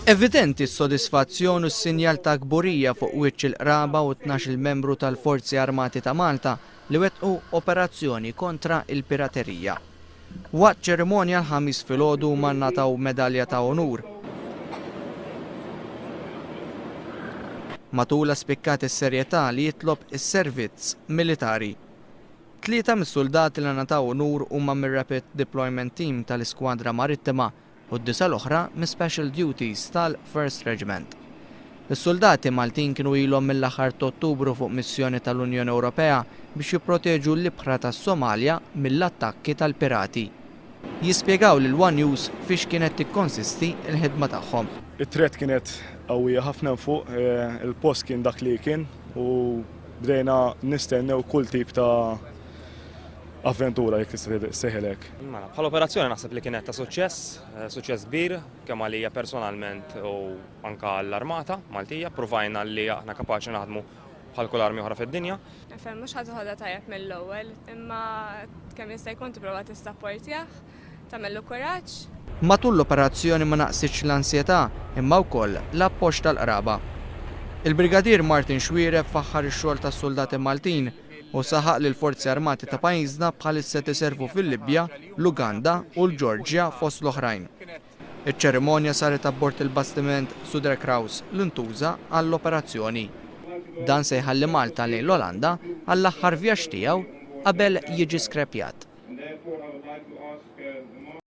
Evidenti s-sodisfazzjon u s-sinjal ta' kburija fuq wiċċ il-qraba u 12-il membru tal-Forzi Armati ta' Malta li wettqu operazzjoni kontra l-piraterija. Waqt ċerimonja l-Ħamis filgħodu huma ngħataw medalja ta' unur. Matulha spikkat is-serjetà li jitlob is-servizz militari. Tlieta mis-suldati li ngħataw unur huma mir-Rapid Deployment Team tal-Iskwadra Marittima u d-disa' l-oħra mis-Special Duties tal-First Regiment. Is-suldati Maltin kienu ilhom mill-aħħar t'Ottubru fuq missjoni tal-Unjoni Ewropea biex jipproteġu l-ibħra tas-Somalja mill-attakki tal-pirati. Jispjegaw lil one News fiex kienet tikkonsisti l-ħidma tagħhom. It-threat kienet qawwija ħafna hemm fuq, il-post kien dak li kien u bdejna nistennew kull tip ta' avventura jekk tista' ssejħilha hekk. Mela, bħala operazzjoni naħseb li kienet ta' suċċess, suċċess kbir kemm għalija personalment u anke għall-Armata Maltija, ppruvajna li aħna kapaċi naħdmu bħal kull armi oħra fid-dinja. Nifhem mhux ħa toħodha tajjeb mill-ewwel, imma kemm jista' jkun tipprova tissapportjah, tagħmillu kuraġġ. Matul l-operazzjoni ma naqsitx l-ansjetà imma wkoll l-appoġġ tal-qraba. Il-Brigadier Martin Xuereb faħħar ix-xogħol tas-suldati Maltin u saħaq li l-Forzi Armati ta' pajjiżna bħalissa qed iservu fil-Libja, l-Uganda u l-Ġorġja fost l-oħrajn. Iċ-ċerimonja saret abbord il-bastiment Suderkraus li ntuża għall-operazzjoni. Dan se jħalli Malta lejn l-Olanda għall-aħħar vjaġġ tiegħu qabel jiġi skrepjat.